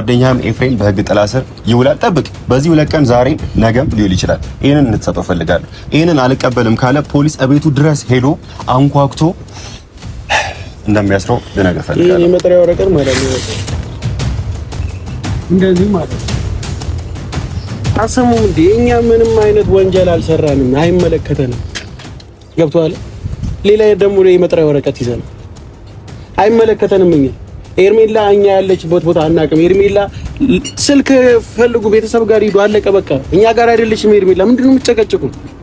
ጓደኛህም ኤፍሬም በህግ ጥላ ስር ይውላል። ጠብቅ። በዚህ 2 ቀን ዛሬ ነገም ሊውል ይችላል። ይህንን እንድትሰጠው ፈልጋለሁ። ይህንን አልቀበልም ካለ ፖሊስ እቤቱ ድረስ ሄዶ አንኳኩቶ እንደሚያስረው ልነግርህ ፈልጋለሁ። የመጥሪያ ወረቀት ማለት ነው። እንደዚህ ማለት አሰሙ እንዴ? እኛ ምንም አይነት ወንጀል አልሰራንም፣ አይመለከተንም። ገብቶሃል? ሌላ ደግሞ የመጥሪያ ወረቀት ይዘን አይመለከተንም እኛ ኤርሜላ እኛ ያለችበት ቦታ አናውቅም። ኤርሜላ ስልክ ፈልጉ፣ ቤተሰብ ጋር ሂዱ፣ አለቀ በቃ። እኛ ጋር አይደለችም ኤርሜላ። ምንድን ነው የምትጨቀጭቁ?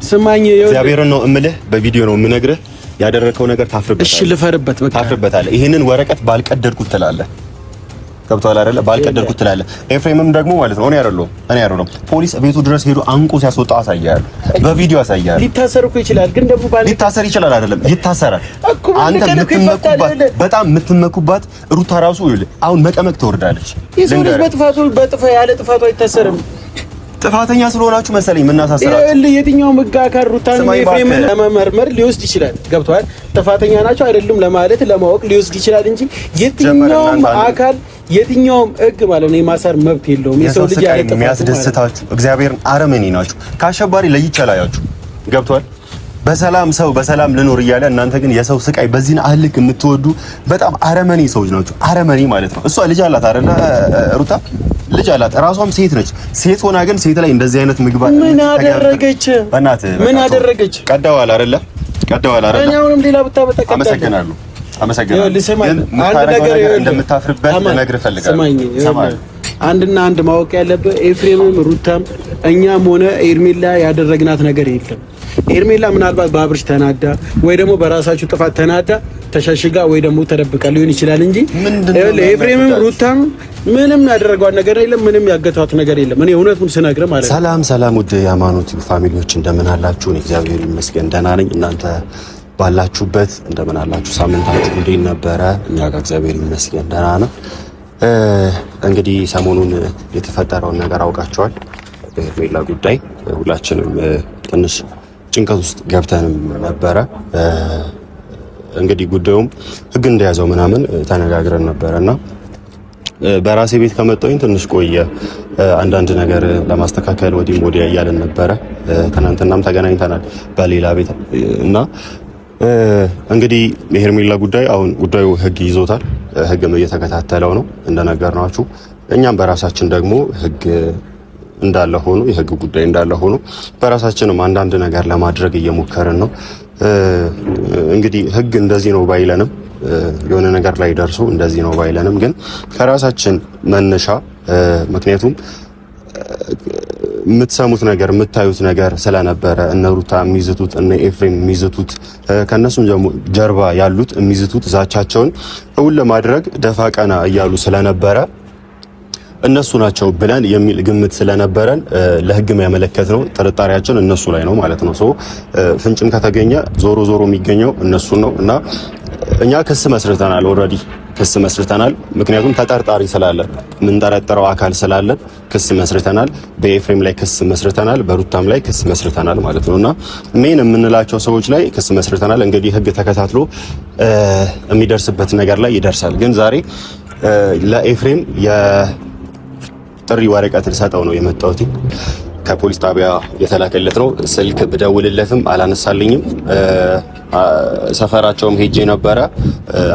ስማኝ፣ እግዚአብሔርን ነው እምልህ፣ በቪዲዮ ነው የምነግርህ። ያደረከው ነገር ታፍርበታለህ። እሺ ልፈርበት፣ በቃ ታፍርበታለህ። ይሄንን ወረቀት ባልቀደድኩት ትላለህ። ገብቶሃል አይደለ? ባልቀደድኩት ትላለህ። ኤፍሬምም ደግሞ ማለት ነው እኔ አይደለሁም ፖሊስ ቤቱ ድረስ ሄዶ አንቆ ሲያስወጣ አሳያለሁ፣ በቪዲዮ አሳያለሁ። ሊታሰር እኮ ይችላል፣ ግን ደግሞ ሊታሰር ይችላል አይደለም፣ ይታሰራል። አንተ የምትመኩባት በጣም የምትመኩባት ሩታ ራሱ ይኸውልህ አሁን መቀመቅ ትወርዳለች። የሰው ልጅ በጥፋቱ ያለ ጥፋቱ አይታሰርም። ጥፋተኛ ስለሆናችሁ መሰለኝ የምናሳስራችሁ። ይኸውልህ የትኛውም ሕግ አካል ሩታን ኤፍሬምን ለመመርመር ሊወስድ ይችላል። ገብቶሃል? ጥፋተኛ ናቸው አይደሉም ለማለት ለማወቅ ሊወስድ ይችላል እንጂ የትኛውም አካል የትኛውም ሕግ ማለት ነው የማሰር መብት የለውም። የሰው ልጅ ያለ ጥፋቱ የሚያስደስታችሁ እግዚአብሔርን አረመኔ ናችሁ። ከአሸባሪ ለይቼ አላያችሁ። ገብቶሃል? በሰላም ሰው በሰላም ልኖር እያለ እናንተ ግን የሰው ስቃይ በዚህን አህልክ የምትወዱ በጣም አረመኔ ሰዎች ናችሁ። አረመኔ ማለት ነው። እሷ ልጅ አላት አይደለ? ሩታ ልጅ አላት። ራሷም ሴት ነች። ሴት ሆና ግን ሴት ላይ እንደዚህ አይነት ምግባር ምን አደረገች? በእናትህ ምን አደረገች? ቀደዋል አይደለ? ቀደዋል አይደለ? እኔ አሁንም ሌላ ብታመጣ አመሰግናለሁ። አመሰግናለሁ። ግን አንድ ነገር እንደምታፍርበት ልነግርህ እፈልጋለሁ። አንድና አንድ ማወቅ ያለብህ ኤፍሬምም ሩታም እኛም ሆነ ኤርሜላ ያደረግናት ነገር የለም። ኤርሜላ ምናልባት በአብርሽ ተናዳ ወይ ደግሞ በራሳችሁ ጥፋት ተናዳ ተሸሽጋ ወይ ደግሞ ተደብቃ ሊሆን ይችላል እንጂ ኤፍሬምም ሩታም ምንም ያደረጓት ነገር የለም። ምንም ያገቷት ነገር የለም። እኔ እውነቱን ስነግርህ ማለት ነው። ሰላም ሰላም፣ ውድ የሃይማኖት family ዎች እንደምን አላችሁ? እኔ እግዚአብሔር ይመስገን ደህና ነኝ። እናንተ ባላችሁበት እንደምን አላችሁ? ሳምንታችሁ እንዴት ነበረ? እኛ ጋር እግዚአብሔር ይመስገን ደህና ነው። እንግዲህ ሰሞኑን የተፈጠረውን ነገር አውቃቸዋል። በሄርሜላ ጉዳይ ሁላችንም ትንሽ ጭንቀት ውስጥ ገብተንም ነበረ። እንግዲህ ጉዳዩም ሕግ እንደያዘው ምናምን ተነጋግረን ነበረ እና በራሴ ቤት ከመጣሁኝ ትንሽ ቆየ። አንዳንድ ነገር ለማስተካከል ወዲህም ወዲያ እያለን ነበረ። ትናንትናም ተገናኝተናል በሌላ ቤት እና እንግዲህ የሄርሜላ ጉዳይ አሁን ጉዳዩ ሕግ ይዞታል። ሕግም እየተከታተለው ነው እንደነገርናችሁ። እኛም በራሳችን ደግሞ ሕግ እንዳለ ሆኖ የህግ ጉዳይ እንዳለ ሆኖ በራሳችንም አንዳንድ ነገር ለማድረግ እየሞከርን ነው። እንግዲህ ህግ እንደዚህ ነው ባይለንም የሆነ ነገር ላይ ደርሶ እንደዚህ ነው ባይለንም ግን ከራሳችን መነሻ ምክንያቱም የምትሰሙት ነገር የምታዩት ነገር ስለነበረ እነ ሩታ የሚዝቱት እነ ኤፍሬም የሚዝቱት ከእነሱም ጀርባ ያሉት የሚዝቱት ዛቻቸውን እውን ለማድረግ ደፋ ቀና እያሉ ስለነበረ እነሱ ናቸው ብለን የሚል ግምት ስለነበረን ለህግም ያመለከት ነው። ጥርጣሬያችን እነሱ ላይ ነው ማለት ነው። so ፍንጭም ከተገኘ ዞሮ ዞሮ የሚገኘው እነሱ ነው እና እኛ ክስ መስርተናል። already ክስ መስርተናል። ምክንያቱም ተጠርጣሪ ስላለን የምንጠረጥረው አካል ስላለን ክስ መስርተናል። በኤፍሬም ላይ ክስ መስርተናል፣ በሩታም ላይ ክስ መስርተናል ማለት ነው እና main የምንላቸው ሰዎች ላይ ክስ መስርተናል። እንግዲህ ህግ ተከታትሎ የሚደርስበት ነገር ላይ ይደርሳል። ግን ዛሬ ለኤፍሬም ጥሪ ወረቀት ልሰጠው ነው የመጣሁት። ከፖሊስ ጣቢያ የተላከለት ነው። ስልክ ብደውልለትም አላነሳልኝም። ሰፈራቸውም ሄጄ ነበረ፣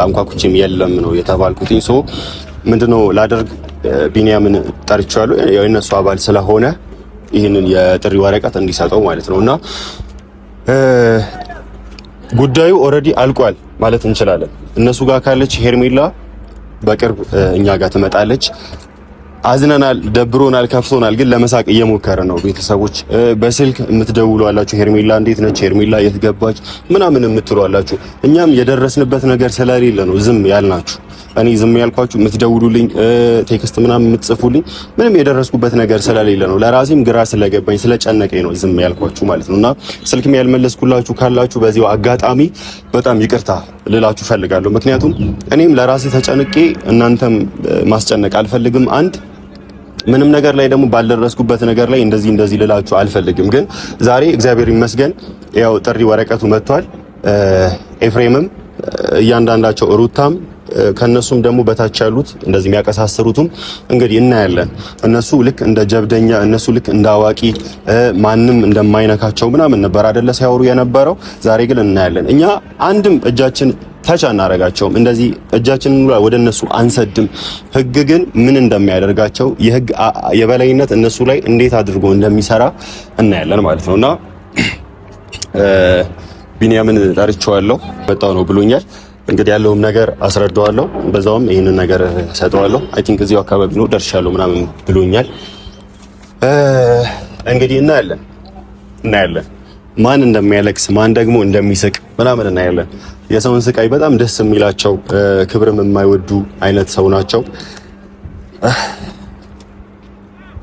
አንኳኩቼም የለም ነው የተባልኩትኝ። so ምንድነው ላደርግ ቢኒያምን ጠርቼዋለሁ። የእነሱ አባል ስለሆነ ይህንን የጥሪ ወረቀት እንዲሰጠው ማለት ነው እና ጉዳዩ already አልቋል ማለት እንችላለን። እነሱ ጋር ካለች ሄርሜላ በቅርብ እኛ ጋር ትመጣለች። አዝነናል፣ ደብሮናል፣ ከፍቶናል። ግን ለመሳቅ እየሞከረ ነው። ቤተሰቦች በስልክ የምትደውሉ አላችሁ፣ ሄርሜላ እንዴት ነች፣ ሄርሜላ የት ገባች ምናምን የምትሉ አላችሁ። እኛም የደረስንበት ነገር ስለሌለ ነው ዝም ያልናችሁ። እኔ ዝም ያልኳችሁ የምትደውሉልኝ፣ text ምናምን የምትጽፉልኝ ምንም የደረስኩበት ነገር ስለሌለ ነው። ለራሴም ግራ ስለገባኝ ስለጨነቀኝ ነው ዝም ያልኳችሁ ማለት ነው። እና ስልክም ያልመለስኩላችሁ ካላችሁ በዚሁ አጋጣሚ በጣም ይቅርታ ልላችሁ ፈልጋለሁ። ምክንያቱም እኔም ለራሴ ተጨንቄ እናንተም ማስጨነቅ አልፈልግም። አንድ ምንም ነገር ላይ ደግሞ ባልደረስኩበት ነገር ላይ እንደዚህ እንደዚህ ልላችሁ አልፈልግም። ግን ዛሬ እግዚአብሔር ይመስገን ያው ጥሪ ወረቀቱ መጥቷል። ኤፍሬምም እያንዳንዳቸው ሩታም ከነሱም ደግሞ በታች ያሉት እንደዚህ የሚያቀሳስሩትም እንግዲህ እናያለን። እነሱ ልክ እንደ ጀብደኛ፣ እነሱ ልክ እንደ አዋቂ ማንም እንደማይነካቸው ምናምን ነበር አይደለ ሲያወሩ የነበረው። ዛሬ ግን እናያለን። እኛ አንድም እጃችን touch አናረጋቸውም። እንደዚህ እጃችንን ወደ እነሱ አንሰድም። ህግ ግን ምን እንደሚያደርጋቸው የህግ የበላይነት እነሱ ላይ እንዴት አድርጎ እንደሚሰራ እናያለን ማለት ነውና ቢኒያምን ጠርቼዋለሁ። መጣው ነው ብሎኛል። እንግዲህ ያለውም ነገር አስረዳዋለሁ። በዛውም ይህንን ነገር ሰጠዋለሁ። I think እዚሁ አካባቢ ነው ደርሻለሁ ምናምን ብሎኛል። እንግዲህ እናያለን እናያለን ማን እንደሚያለቅስ ማን ደግሞ እንደሚስቅ ምናምን እናያለን። የሰውን ስቃይ በጣም ደስ የሚላቸው ክብርም የማይወዱ አይነት ሰው ናቸው።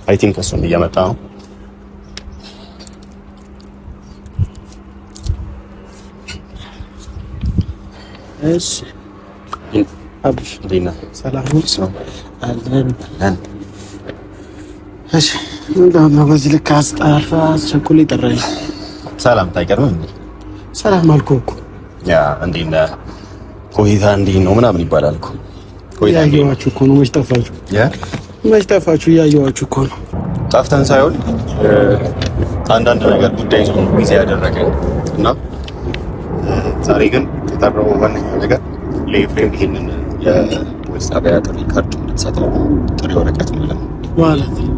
I think እሱም እየመጣ ነው። እሺ አብሽ እንዴት ነህ? ሰላም ነው አለን። እሺ እንደው በዚህ ልክ አስጣርፈህ አስቸኩለህ ጠራኸኝ። ሰላም ታይቀርም እንዴ? ሰላም አልኩህ እኮ። ያ እንዴት ነህ? ቆይታ እንዴት ነው ምናምን ይባላል እኮ። ቆይታ እያየኋችሁ እኮ ነው። መች ጠፋችሁ? ያ መች ጠፋችሁ? እያየኋችሁ እኮ ነው። ጠፍተን ሳይሆን አንዳንድ ነገር ጉዳይ ይዞ ነው ጊዜ ያደረገን እና ዛሬ ግን የጠራው ዋነኛው ነገር ለኤፍሬም ይሄንን የፖሊስ ጣቢያ ጥሪ ካርድ እንድትሰጠው ጥሪ ወረቀት ማለት ነው። ማለት ምን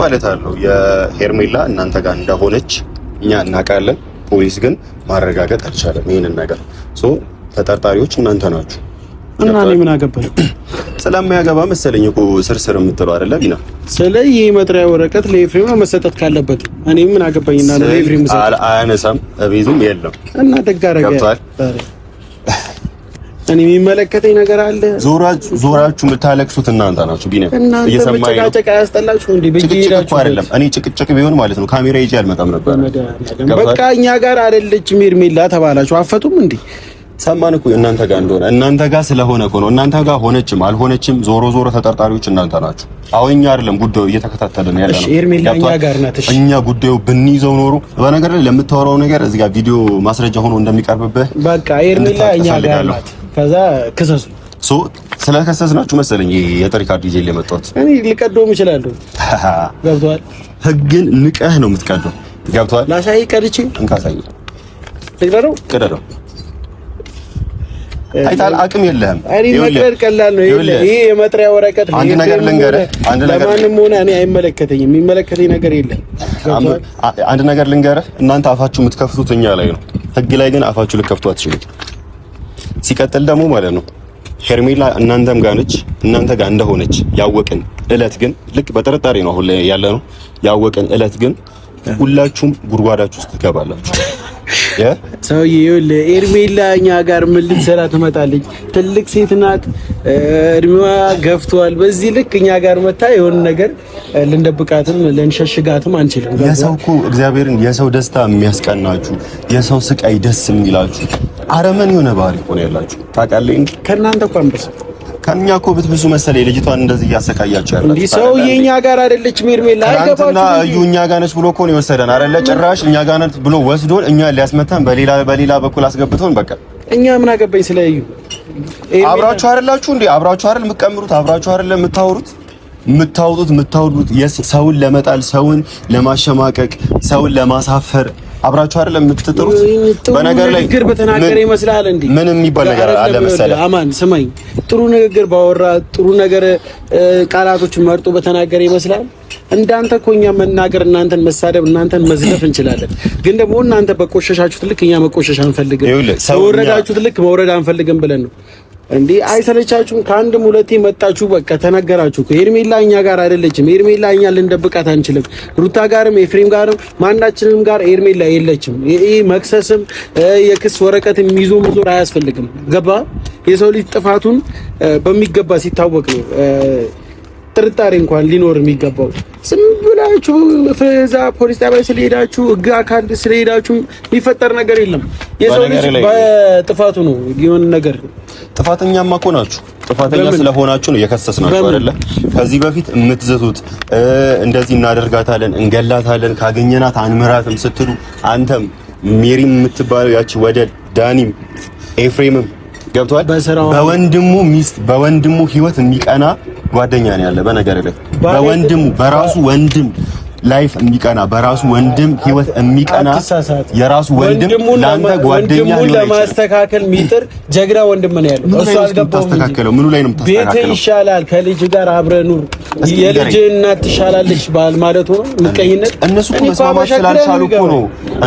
ማለት አለው? የሄርሜላ እናንተ ጋር እንደሆነች እኛ እናውቃለን። ፖሊስ ግን ማረጋገጥ አልቻለም ይሄንን ነገር። so ተጠርጣሪዎች እናንተ ናችሁ። እና እኔ ምን አገባኝ? ስለማያገባ መሰለኝ እኮ ስርስር የምትለው አይደለ ቢና? ስለ ይህ መጥሪያ ወረቀት ለኤፍሬም ነው መሰጠት ካለበት እኔ ምን አገባኝና ነው ለኤፍሬም ሰጠ። አያነሳም፣ ቤቱም የለም እና ደግ አደረገ። ገብቶሃል? እኔ የሚመለከተኝ ነገር አለ። ዞራችሁ የምታለቅሱት እናንተ ናችሁ። ቢና እናንተ መጨቃጨቅ አያስጠላችሁ እንዴ? ጭቅጭቅ እኮ አይደለም። እኔ ጭቅጭቅ ቢሆን ማለት ነው ካሜራ ይዤ አልመጣም ነበር። በቃ እኛ ጋር አይደለችም ሄርሜላ ተባላችሁ። አፈጡም እንዴ? ሰማን እኮ እናንተ ጋር እንደሆነ እናንተ ጋር ስለሆነ እኮ ነው። እናንተ ጋር ሆነችም አልሆነችም ዞሮ ዞሮ ተጠርጣሪዎች እናንተ ናችሁ። አሁን እኛ አይደለም ጉዳዩ እየተከታተልን ያለ ነው። ሄርሜላ እኛ ጋር ናት። እሺ እኛ ጉዳዩ ብንይዘው ኖሮ በነገር ላይ ለምታወራው ነገር እዚህ ጋር ቪዲዮ ማስረጃ ሆኖ እንደሚቀርብብህ በቃ ሄርሜላ እኛ ጋር ናት። ከዛ ክሰሱ። so ስለከሰስናችሁ መሰለኝ የጥሪ ካርድ ይዤ የመጣሁት። እኔ ልቀደውም እችላለሁ። ገብቶሃል? ህግን ንቀህ ነው የምትቀደው። ገብቶሃል? ላሳይ ቀድቼ እንካሳይ ልቅደደው ቅደደው። አይታል አቅም የለህም። እኔ መቅደድ ቀላል ነው። ይሄ የመጥሪያ ወረቀት ነው። አንድ ነገር ልንገርህ፣ አንድ ነገር ለማንም ሆነ እኔ አይመለከተኝም። የሚመለከተኝ ነገር የለም። አንድ ነገር ልንገርህ፣ እናንተ አፋችሁ የምትከፍቱት እኛ ላይ ነው። ህግ ላይ ግን አፋችሁ ልከፍቱ አትችሉም። ሲቀጥል ደግሞ ማለት ነው ሄርሜላ እናንተም ጋር ነች። እናንተ ጋር እንደሆነች ያወቅን እለት ግን ልክ በጥርጣሬ ነው አሁን ላይ ያለ ነው። ያወቅን እለት ግን ሁላችሁም ጉድጓዳችሁ ውስጥ ትገባላችሁ። ሰውዬ ይኸውልህ፣ ሄርሜላ እኛ ጋር ምን ልትሰራ ትመጣለች? ትልቅ ሴት ናት፣ እድሜዋ ገፍቷል። በዚህ ልክ እኛ ጋር መታ የሆነ ነገር ልንደብቃትም ልንሸሽጋትም አንችልም። የሰው እኮ እግዚአብሔርን የሰው ደስታ የሚያስቀናችሁ የሰው ስቃይ ደስ የሚላችሁ አረመን የሆነ ባህሪ እኮ ነው ያላችሁ። ታውቃለህ እንዴ? ከእናንተ እኮ አንበስም። ከኛ እኮ ብትብሱ መሰለኝ ልጅቷን እንደዚህ እያሰቃያችሁ ያላችሁ። እንዲህ ሰውዬ እኛ ጋር አይደለችም ሄርሜላ። ትናንትና እዩ እኛ ጋር ነች ብሎ እኮ ነው የወሰደን አይደለ? ጭራሽ እኛ ጋር ነች ብሎ ወስዶን እኛ ሊያስመታን በሌላ በሌላ በኩል አስገብቶን በቃ እኛ ምን አገባኝ ስለ እዩ። አብራችሁ አይደላችሁ እንዴ? አብራችሁ አይደል የምትቀምሩት? አብራችሁ አይደል የምታወሩት? የምታወጡት የምታወርዱት ሰውን ለመጣል ሰውን ለማሸማቀቅ ሰውን ለማሳፈር አብራችሁ አይደለም የምትጥሩት። በነገር ላይ ንግግር በተናገረ ይመስልሃል እንዴ? ምን የሚባል ነገር አለ መሰለህ? አማን ስማኝ፣ ጥሩ ንግግር ባወራ ጥሩ ነገር ቃላቶችን መርጦ በተናገረ ይመስላል። እንዳንተ እኮ እኛ መናገር፣ እናንተን መሳደብ፣ እናንተን መዝለፍ እንችላለን። ግን ደግሞ እናንተ በቆሸሻችሁት ልክ እኛ መቆሸሽ አንፈልግም፣ በወረዳችሁት ልክ መውረድ አንፈልግም ብለን ነው እንዴ። አይሰለቻችሁም? ከአንድም ሁለቴ መጣችሁ፣ በቃ ተነገራችሁ። ሄርሜላ እኛ ጋር አይደለችም። ሄርሜላ እኛ ልንደብቃት አንችልም። ሩታ ጋርም ኤፍሬም ጋርም ማናችንም ጋር ሄርሜላ የለችም። ይሄ መክሰስም የክስ ወረቀትም ይዞ መዞር አያስፈልግም። ገባ? የሰው ልጅ ጥፋቱን በሚገባ ሲታወቅ ነው ጥርጣሬ እንኳን ሊኖር የሚገባው። ዝም ብላችሁ እዛ ፖሊስ ጣቢያ ስለሄዳችሁ ሕግ አካል ስለሄዳችሁ የሚፈጠር ነገር የለም። የሰው ልጅ በጥፋቱ ነው የሆነ ነገር። ጥፋተኛማ እኮ ናችሁ። ጥፋተኛ ስለሆናችሁ ነው የከሰስናችሁ አይደለ? ከዚህ በፊት የምትዝቱት እንደዚህ እናደርጋታለን፣ እንገላታለን፣ ካገኘናት አንምራትም ስትሉ አንተም ሜሪም የምትባለው ያቺ ወደል ዳኒም ኤፍሬምም ገብቷል። በወንድሙ ሚስት በወንድሙ ህይወት የሚቀና ጓደኛ ነው ያለ። በነገር ላይ በወንድሙ በራሱ ወንድም life የሚቀና በራሱ ወንድም ህይወት የሚቀና የራሱ ወንድም ላንተ ጓደኛ ነው። ለማስተካከል የሚጥር ጀግና ወንድም ነው ያለው። እሱ አልገባውም። ምኑ ላይ ነው የምታስተካከለው? ቤትህ ይሻላል፣ ከልጅ ጋር አብረህ ኑር፣ የልጅ እናት ትሻላለች ባል ማለቱ ነው። ምቀኝነት። እነሱ እኮ መስማማት ስላልቻሉ እኮ ነው።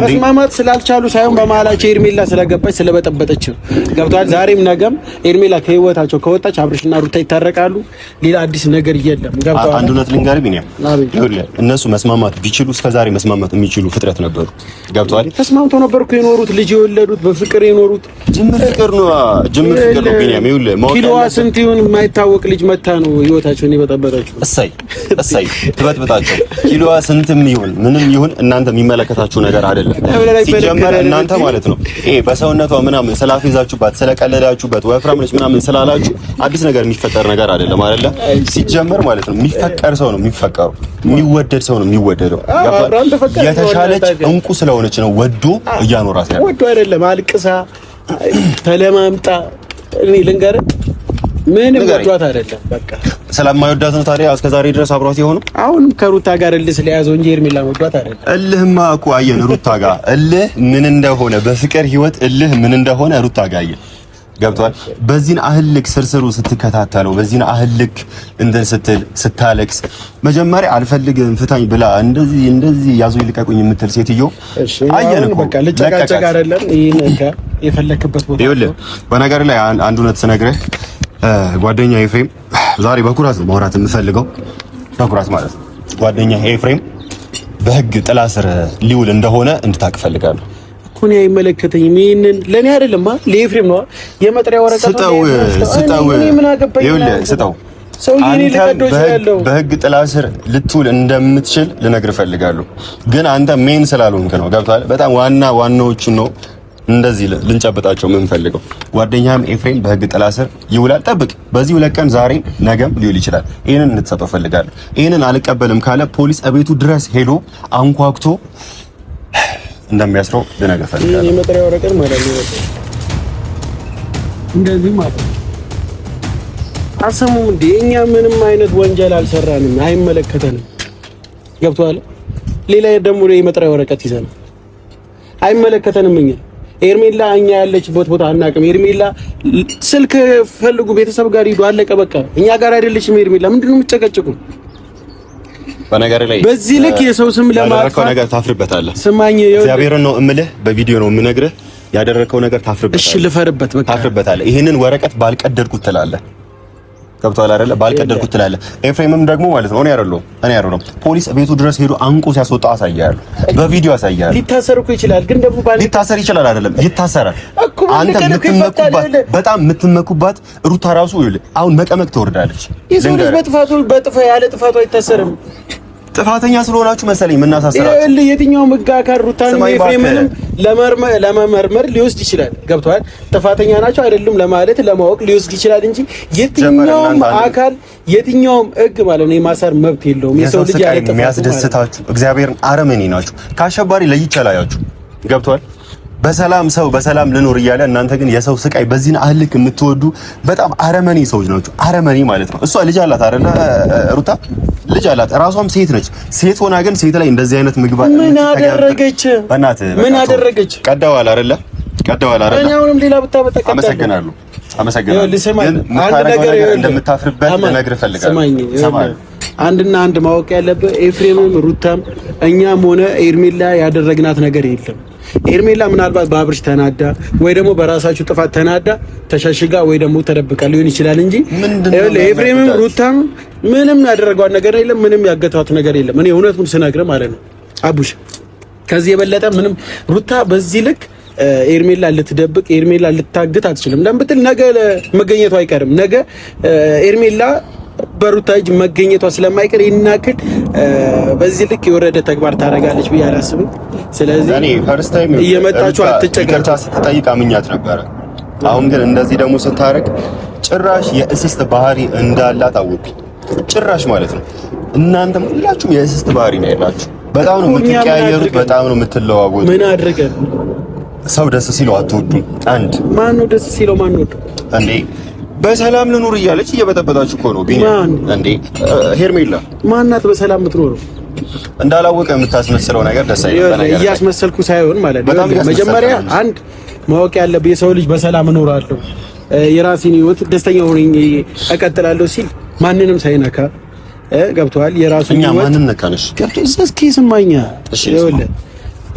መስማማት ስላልቻሉ ሳይሆን በመሀላቸው ኤርሜላ ስለገባች ስለበጠበጠች ነው። ገብቶሃል? ዛሬም ነገም ኤርሜላ ከህይወታቸው ከወጣች አብርሽና ሩታ ይታረቃሉ። ሌላ አዲስ ነገር የለም። ገብቶሃል? አንድ እውነት ልንገርህ ቢኒያም፣ እነሱ መስማማት ቢችሉ እስከዛሬ መስማማት የሚችሉ ፍጥረት ነበሩ። ገብቷል። ተስማምተው ነበር እኮ የኖሩት፣ ልጅ የወለዱት፣ በፍቅር የኖሩት። ጅምር ፍቅር ነው፣ ጅምር ፍቅር ነው። ቢኒያም ይኸውልህ፣ ኪሎዋ ስንት ይሁን የማይታወቅ ልጅ መታ ነው ህይወታቸውን የበጠበጣችሁ። እሰይ እሰይ፣ ትበጥብጣቸው። ኪሎዋ ስንትም ይሁን ምንም ይሁን እናንተ የሚመለከታችሁ ነገር አይደለም። ሲጀመር እናንተ ማለት ነው ይሄ በሰውነቷ ምናምን ስላፌዛችሁባት፣ ስለቀለዳችሁበት፣ ወፍራም ነች ምናምን ስላላችሁ አዲስ ነገር የሚፈጠር ነገር አይደለም። አይደለ ሲጀመር ማለት ነው የሚፈቀር ሰው ነው የሚፈቀረው፣ የሚወደድ ሰው ነው የሚወደደው። የተሻለች እንቁ ስለሆነች ነው ወዶ እያኖራት ያለው። ወዶ አይደለም አልቅሳ ተለማምጣ። እኔ ልንገርህ ምንም ወዷት አይደለም። በቃ ስለማይወዳት ነው ታዲያ እስከ ዛሬ ድረስ አብሯት የሆነው። አሁንም ከሩታ ጋር እልህ ስለያዘው እንጂ ሄርሜላ ወዷት አይደለም። እልህማ እኮ አየን ሩታ ጋር እልህ ምን እንደሆነ፣ በፍቅር ህይወት እልህ ምን እንደሆነ ሩታ ጋር አየን። ገብቷል። በዚህን አህልክ ስርስሩ ስትከታተለው በዚህን አህልክ እንትን ስትል ስታለቅስ መጀመሪያ አልፈልግም ፍታኝ ብላ እንደዚህ እንደዚህ ያዙ ይልቀቁኝ የምትል ሴትዮ አየን እኮ። በቃ ልጨቃጨቅ አይደለም። ይሄን የፈለክበት ቦታ ይኸውልህ። በነገር ላይ አንድ እውነት ስነግርህ ጓደኛ ኤፍሬም ዛሬ በኩራት ነው ማውራት የምፈልገው፣ በኩራት ማለት ነው። ጓደኛ ኤፍሬም በህግ ጥላ ስር ሊውል እንደሆነ እንድታቅ እፈልጋለሁ። እኮ እኔ አይመለከተኝም። ይሄንን ለኔ አይደለም ለኤፍሬም ነው የመጥሪያ ወረቀት ስጠው፣ ስጠው፣ ይኸውልህ ስጠው። በህግ ጥላ ስር ልትውል እንደምትችል ልነግርህ እፈልጋለሁ። ግን አንተ main ስላልሆንክ ነው። ገብቶሃል? በጣም ዋና ዋናዎቹን ነው እንደዚህ ልንጨብጣቸው የምንፈልገው። ጓደኛም ኤፍሬም በህግ ጥላ ስር ይውላል። ጠብቅ። በዚህ ሁለት ቀን ዛሬ ነገም ሊውል ይችላል። ይሄንን እንድትሰጠው እፈልጋለሁ። ይሄንን አልቀበልም ካለ ፖሊስ እቤቱ ድረስ ሄዶ አንኳኩቶ እንደሚያስረው ልነግርህ እፈልጋለሁ። የመጥሪያ ወረቀት ማለት ነው። እንደዚህ ማለት ነው። አሰሙም እንዴ? እኛ ምንም አይነት ወንጀል አልሰራንም፣ አይመለከተንም። ገብቶሃል? ሌላ ደግሞ የመጥሪያ ወረቀት ይዘናል፣ አይመለከተንም። እኛ ኤርሜላ እኛ ያለችበት ቦታ አናውቅም። ኤርሜላ ስልክ ፈልጉ፣ ቤተሰብ ጋር ሂዱ፣ አለቀ በቃ። እኛ ጋር አይደለችም ኤርሜላ። ምንድን ነው የምትጨቀጭቁ? በነገር ላይ በዚህ ልክ የሰው ስም ለማጥፋት ነገር ታፍርበታለህ። ስማኝ፣ እግዚአብሔርን ነው እምልህ፣ በቪዲዮ ነው የምነግርህ። ያደረከው ነገር ታፍርበታለህ። እሺ ልፈርበት፣ በቃ ታፍርበታለህ። ይሄንን ወረቀት ባልቀደድኩት ትላለህ። ገብቶሃል አይደለ? ባልቀደድኩት ትላለህ። ኤፍሬምም ደግሞ ማለት ነው እኔ አይደለሁም እኔ አይደለሁም ፖሊስ ቤቱ ድረስ ሄዶ አንቆ ሲያስወጣ አሳያለሁ፣ በቪዲዮ አሳያለሁ። ሊታሰር እኮ ይችላል፣ ግን ደግሞ ሊታሰር ይችላል አይደለም፣ ይታሰራል። አንተ የምትመኩባት በጣም የምትመኩባት ሩታ ራሱ ይኸውልህ አሁን መቀመቅ ትወርዳለች። የሰው ልጅ በጥፋቱ ያለ ጥፋቱ አይታሰርም። ጥፋተኛ ስለሆናችሁ መሰለኝ የምናሳስራችሁ። ይኸውልህ የትኛውም ሕግ አካል ሩታንም ኤፍሬምንም ለመመርመር ሊወስድ ይችላል። ገብቶሃል? ጥፋተኛ ናቸው አይደሉም ለማለት ለማወቅ ሊወስድ ይችላል እንጂ የትኛውም አካል የትኛውም ሕግ ማለት ነው የማሰር መብት የለውም። የሰው ልጅ ያለ ጥፋቱ የሚያስደስታችሁ እግዚአብሔርን አረመኔ ናችሁ። ከአሸባሪ ለይቼ አላያችሁ። ገብቶሃል? በሰላም ሰው በሰላም ልኖር እያለ እናንተ ግን የሰው ስቃይ በዚህን አህልክ የምትወዱ በጣም አረመኔ ሰዎች ናችሁ። አረመኔ ማለት ነው። እሷ ልጅ አላት አይደለ? ሩታ ልጅ አላት። ራሷም ሴት ነች። ሴት ሆና ግን ሴት ላይ እንደዚህ አይነት ምግባር ምን አደረገች? በእናትህ ምን አደረገች? ቀደዋል አይደለ? ቀደዋል አይደለ? እኔ አሁንም ሌላ ብታመጣ ቀዳለሁ። አመሰግናለሁ፣ አመሰግናለሁ። ግን አንድ ነገር እንደምታፍርበት ልነግርህ እፈልጋለሁ። አንድና አንድ ማወቅ ያለብህ ኤፍሬምም ሩታም እኛም ሆነ ኤርሜላ ያደረግናት ነገር የለም። ኤርሜላ ምናልባት በአብርሽ ተናዳ ወይ ደግሞ በራሳችሁ ጥፋት ተናዳ ተሸሽጋ ወይ ደግሞ ተደብቃ ሊሆን ይችላል እንጂ ኤፍሬምም ሩታም ምንም ያደረጓት ነገር የለም። ምንም ያገቷት ነገር የለም። እኔ እውነቱን ስነግርህ ማለት ነው አቡሽ፣ ከዚህ የበለጠ ምንም ሩታ በዚህ ልክ ኤርሜላ ልትደብቅ ኤርሜላ ልታግት አትችልም። ለምን ብትል ነገ መገኘቷ አይቀርም። ነገ ኤርሜላ በሩታ እጅ መገኘቷ ስለማይቀር ይህን ያክል በዚህ ልክ የወረደ ተግባር ታደርጋለች ብዬ አላስብም። ስለዚህ እኔ first time እየመጣችሁ አትጨቃጨቁ። ስትጠይቅ አምኛት ነበረ። አሁን ግን እንደዚህ ደግሞ ስታረግ ጭራሽ የእስስት ባህሪ እንዳላት አወቅኩኝ። ጭራሽ ማለት ነው። እናንተም ሁላችሁም የእስስት ባህሪ ነው ያላችሁ። በጣም ነው የምትቀያየሩት፣ በጣም ነው የምትለዋወጡት። ምን አድርገን ሰው ደስ ሲለው አትወዱም። አንድ ማን ነው ደስ ሲለው ማን ነው እንዴ? በሰላም ልኑር እያለች እየበጠበጣችሁ እኮ ነው። ቢኒያም እንዴ ሄርሜላ ማናት በሰላም የምትኖረው? እንዳላወቀ የምታስመስለው ነገር ደስ አይልም። እያስመሰልኩ ሳይሆን ማለት ነው። መጀመሪያ አንድ ማወቅ ያለብህ የሰው ልጅ በሰላም እኖራለሁ የራሴን ህይወት ደስተኛ ሆኜ እቀጥላለሁ ሲል ማንንም ሳይነካ ገብቷል። የራሱን እኛ ማንን ነካንሽ? ገብቶ እስኪ ስማኛ፣ ይኸውልህ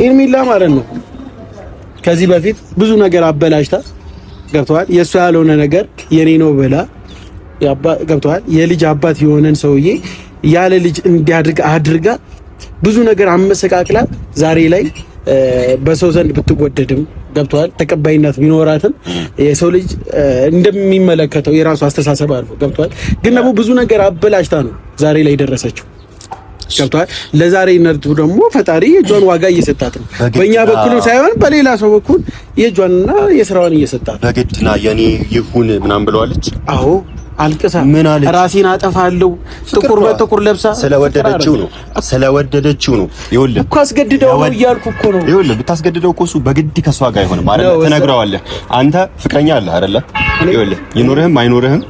ሄርሜላ ማለት ነው ከዚህ በፊት ብዙ ነገር አበላሽታ ገብቷል። የእሷ ያልሆነ ነገር የኔ ነው ብላ ገብቷል። የልጅ አባት የሆነን ሰውዬ ያለ ልጅ እንዲያድርግ አድርጋ ብዙ ነገር አመሰቃቅላ ዛሬ ላይ በሰው ዘንድ ብትወደድም ገብቷል፣ ተቀባይነት ቢኖራትም የሰው ልጅ እንደሚመለከተው የራሱ አስተሳሰብ አለው። ገብቷል። ግን ደግሞ ብዙ ነገር አበላሽታ ነው ዛሬ ላይ ደረሰችው። ገብቷል። ለዛሬ ነርቱ ደግሞ ፈጣሪ የእጇን ዋጋ እየሰጣት ነው። በእኛ በኩልም ሳይሆን በሌላ ሰው በኩል የእጇንና የስራዋን እየሰጣት በግድና የኔ ይሁን ምናምን ብለዋለች። አዎ አልቅሳ ምን አለች? ራሴን አጠፋለሁ ጥቁር በጥቁር ለብሳ ስለወደደችው ነው ስለወደደችው ነው። ይኸውልህ እኮ አስገድደው ነው እያልኩ እኮ ነው። ይኸውልህ ብታስገድደው እኮ እሱ በግድ ከሷ ጋር አይሆንም አይደለ? ትነግረዋለህ። አንተ ፍቅረኛ አለህ አይደለ? ይኸውልህ ይኖርህም አይኖርህም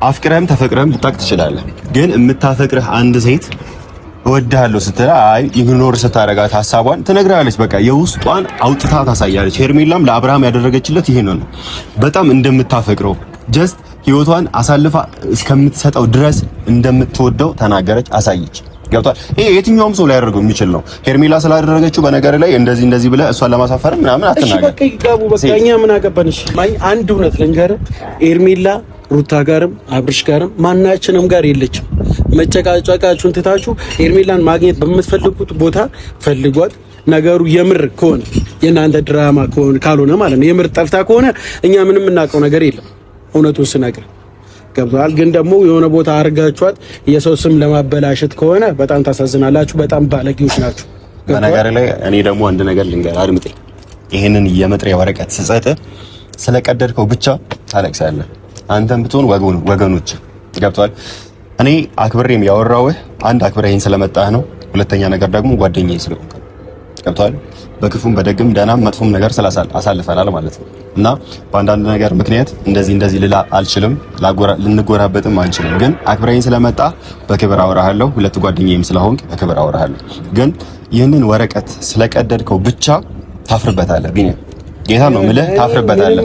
አፍቅረህም ተፈቅረህም ልታቅ ትችላለህ። ግን የምታፈቅርህ አንድ ሴት እወድሃለሁ ስትል አይ ignore ስታረጋት ሀሳቧን ትነግራለች። በቃ የውስጧን አውጥታ ታሳያለች። ሄርሜላም ለአብርሃም ያደረገችለት ይሄን ነው። በጣም እንደምታፈቅረው just ህይወቷን አሳልፋ እስከምትሰጠው ድረስ እንደምትወደው ተናገረች፣ አሳየች። ገብቷል። ይሄ የትኛውም ሰው ሊያደርገው የሚችል ነው። ሄርሜላ ስላደረገችው በነገር ላይ እንደዚህ እንደዚህ ብለህ እሷን ለማሳፈር ምናምን አትናገር። እሺ በቃ ይጋቡ። በቃ እኛ ምን አገባን? እሺ ማይ አንድ እውነት ልንገርህ፣ ሄርሜላ ሩታ ጋርም አብርሽ ጋርም ማናችንም ጋር የለችም። መጨቃጨቃችሁን ትታችሁ ሄርሜላን ማግኘት በምትፈልጉት ቦታ ፈልጓት። ነገሩ የምር ከሆነ የእናንተ ድራማ ከሆነ ካልሆነ ማለት ነው የምር ጠፍታ ከሆነ እኛ ምንም የምናውቀው ነገር የለም። እውነቱን ስነግር ገብቷል። ግን ደግሞ የሆነ ቦታ አድርጋችኋት የሰው ስም ለማበላሸት ከሆነ በጣም ታሳዝናላችሁ። በጣም ባለጌዎች ናችሁ። በነገር ላይ እኔ ደግሞ አንድ ነገር ልንገር፣ አድምጤ። ይሄንን የመጥሪያ ወረቀት ስሰጥ ስለቀደድከው ብቻ ታለቅሳለህ። አንተም ብትሆን ወገኖች ገብቷል። እኔ አክብሬም ያወራውህ አንድ አክብሬህን ስለመጣህ ነው። ሁለተኛ ነገር ደግሞ ጓደኛዬ ስለሆንክ ገብቷል። በክፉም በደግም ደህናም መጥፎም ነገር አሳልፈናል ማለት ነው እና በአንዳንድ ነገር ምክንያት እንደዚህ እንደዚህ ልላ አልችልም፣ ልንጎራበጥም አንችልም። ግን አክብረኝ ስለመጣ በክብር አወራሃለሁ። ሁለት ጓደኛዬም ስለሆንክ በክብር አወራሃለሁ። ግን ይህንን ወረቀት ስለቀደድከው ብቻ ታፍርበታለህ ቢኒያም። ጌታ ነው የምልህ፣ ታፍርበታለህ።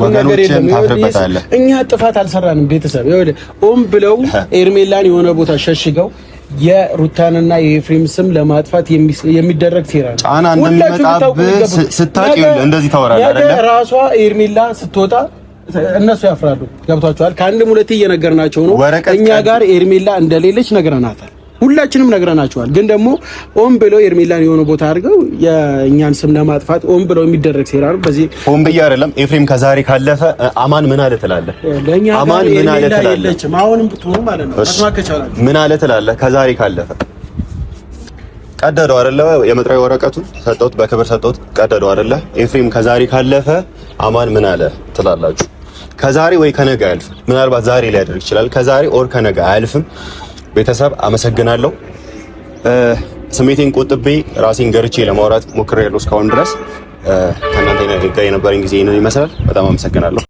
ወገኖችም ታፍርበታለህ። እኛ ጥፋት አልሰራንም። ቤተሰብ ይኸውልህ፣ ኦም ብለው ኤርሜላን የሆነ ቦታ ሸሽገው የሩታንና የኤፍሬም ስም ለማጥፋት የሚደረግ ሴራ ነው። ጫና እንደሚመጣብህ ስታውቅ እንደዚህ ታወራለህ አይደለ? ራሷ ኤርሜላ ስትወጣ እነሱ ያፍራሉ። ገብቷቸዋል። ከአንድም ሁለቴ እየነገርናቸው ነው። እኛ ጋር ኤርሜላ እንደሌለች ነግረናታል። ሁላችንም ነግረናቸዋል። ግን ደግሞ ሆን ብለው ኤርሜላን የሆነ ቦታ አድርገው የእኛን ስም ለማጥፋት ሆን ብለው የሚደረግ ሴራ ነው። በዚህ ሆን ብዬ አይደለም ኤፍሬም፣ ከዛሬ ካለፈ አማን ምን አለ ትላለህ? አማን ምን አለ ትላለህ? አሁንም ብትሆኑ ማለት ነው ምን አለ ትላለህ? ከዛሬ ካለፈ ቀደደው አይደለ? የመጥሪያ ወረቀቱን ሰጠሁት፣ በክብር ሰጠሁት፣ ቀደደው አይደለ? ኤፍሬም ከዛሬ ካለፈ አማን ምን አለ ትላላችሁ? ከዛሬ ወይ ከነገ አያልፍም። ምናልባት ዛሬ ሊያደርግ ይችላል። ከዛሬ or ከነገ አያልፍም። ቤተሰብ አመሰግናለሁ። ስሜቴን ቆጥቤ ራሴን ገርቼ ለማውራት ሞክሬያለሁ እስካሁን ድረስ። ከእናንተ ጋር የነበረኝ ጊዜ ይህንን ይመስላል። በጣም አመሰግናለሁ።